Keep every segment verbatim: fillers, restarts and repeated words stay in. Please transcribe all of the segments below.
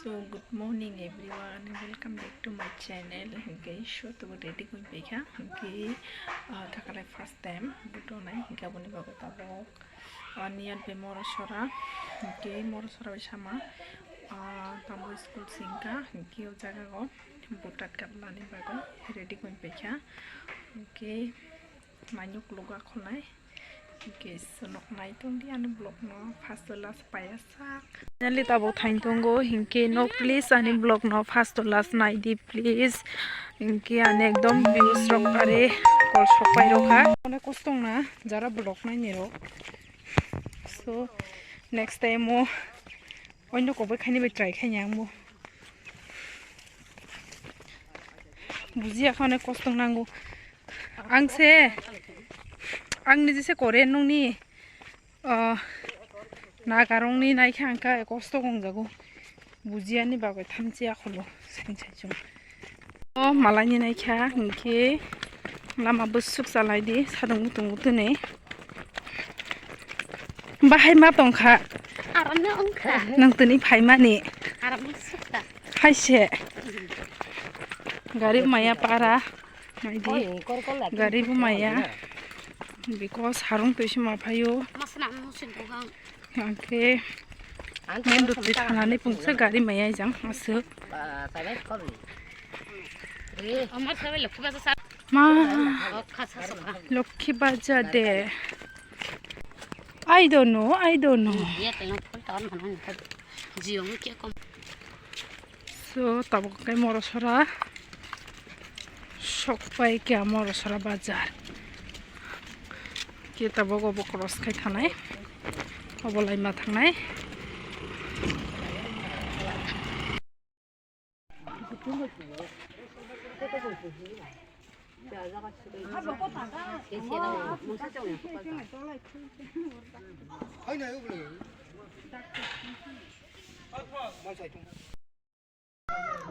So, good morning everyone, welcome back to my channel. Hinkhe so to ready koi paikha, hinkhe ah, thakalai first time butonai, hinkhe aboni bagwi tabok ah, nearby Morosora, hinkhe Morosora bai sama ah, tambo school singkha, hinkhe o jaga o butat katlani bagwi ready koi paikha, hinkhe Mainok loga khonai. Hinkhe so nok nai tongdi ani vlog no first to last paya sak. Finally tabok thain tongo hinkhe nok please ani vlog no first to last nai di please. Hinkhe ani ekdom views rok are kol sok pai rokha. Onek kostong na jara vlog nai ni rok. So next time o oino kok bai khaini bai try khaini ang bo. Bujiya kha onek kostong nango. Ang se, ang ni jese kore nungni, ah, nagarongni naikha ang kha kosto wngjago. Bujiyani bagwi thamchi akholo sain saijung. O malaini naikha hinkhe lama bwswk chalaidi sadung mutung twnwi. Bahai ma tongkha. Aramno wngkha. Nang tini phaimani. Aramno sukha. Haise. Gari maya para. Naidi. Gari bo maya. Because harung twi sima phaio. Masna musin bugang. Angkhe. Main road twi thanani pungsa gari maya jang aswk. Amar sabai lokhi basa sa. Ma. Lokhi baja de. I don't know, I don't know. So, tabuk kai Morosora. Sok pai kya Morosora bazar. Ke tabuk obo cross khai thanai. Obo laima thangnai.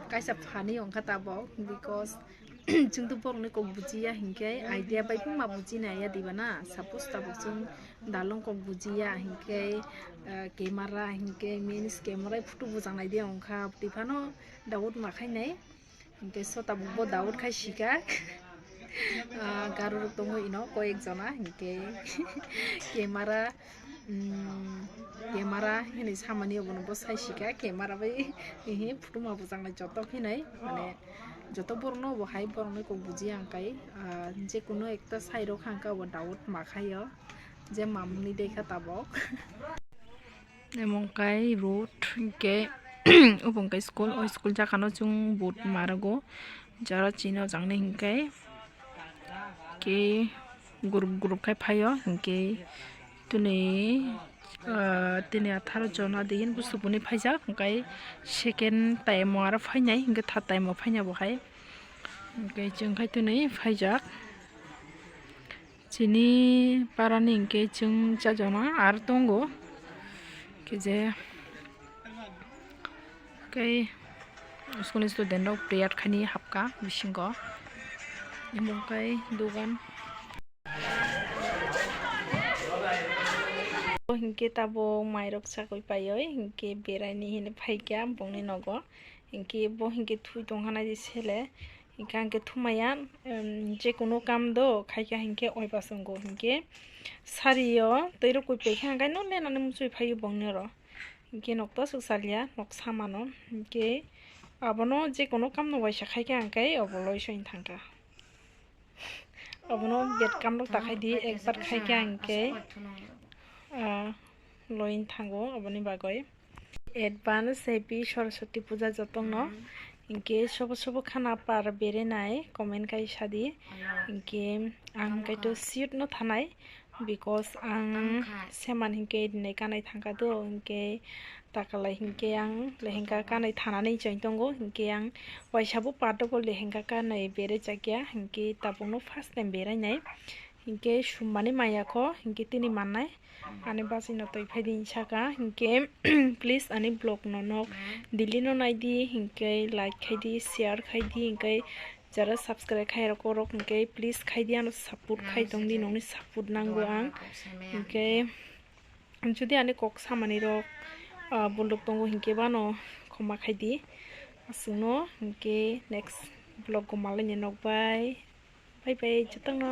Kaisa funny wngkha tabok, because chwngno borokni kok bujiya hinkhe idea bai phano ma bujinai ya diba na? Suppose tabok chwng dalong kok bujiya hinkhe, ah, camera hinkhe, main camera photo bujak nai de wngkha, twi phano doubt ma khainai. Hinkhe so tabuk bo doubt khai sika. Ah, garo rok tongo ino koyek jona hinkhe camera, mm, camera hinwi samani obono bo sai sika, camera bai hihi photo ma bujak nai joto hinwi mane joto borok no bo hai borok no kok bujiya ang kai, ah, je kunu ekta sai rok hang kha bo doubt ma khaio je mamung ni dekha tabok. Emo wngkha road, hinkhe obo wngkha school, o school jaka no chwng board ma rwgo, jara chini o jang nai hinkhe khe group group khai phaio, hinkhe tini, ah, tini atharo jona din busu boni phaijak, hinkhe second time o aro phainai, hinkhe third time o phaina bo hai, hinkhe chwng khai tini phaijak. Chini parani hinkhe chwng cha jona ar tongo. Khe je khe school ni student rok prayer khaini hapkha bisingo. Omo khe dogan. Hinkhe tabuk mairok chakwi paiwi hinkhe beraini hinwi phaikha bongni nogo. Hinkhe bo hinkhe thwi tongkha nai di sele. Hinkhe ang khe thumaya, em, je kunu kam do khaikha hinkhe oiba chwngo hinkhe sario twi rwkwi paikha hinkhe no lenani muchwi phaio bongni oro. Hinkhe nok to swk salia nok samano hinkhe abono je kunu kam no waisa khaikha hinkhe obo loi soi thangkha. Abono bed kam rok ta khai di ekbar khaikha hinkhe, ah, loi thango aboni bagwi. Advance happy Saraswati puja jotongno. Hinkhe sobo sobo khana par berenai comment khai sadi. Hinkhe ang kaitor shoot no thanai because ang seman hinkhe dinai kanai thangkha do hinkhe takalai hinkhe ang lehengka kanai thanani choi tongo hinkhe ang waisa bo patoko lehengka kanai bere chakya hinkhe tabukno first time berainai hinkhe summani maya kho hinkhe tini mannai. Ani bachai no twi phai di saka hinkhe please ani vlog no nok daily no nai di hinkhe like khai di share khai di hinkhe jara subscribe khai rok rok hinkhe please khai di ano support khai tong di nokni support nango ang hinkhe jodi ani kok samani rok ah, bunduk tongo hinkhe bano khoma khai di aswkno, hinkhe next vlog o malai ni nok bai. Bye bye jotono.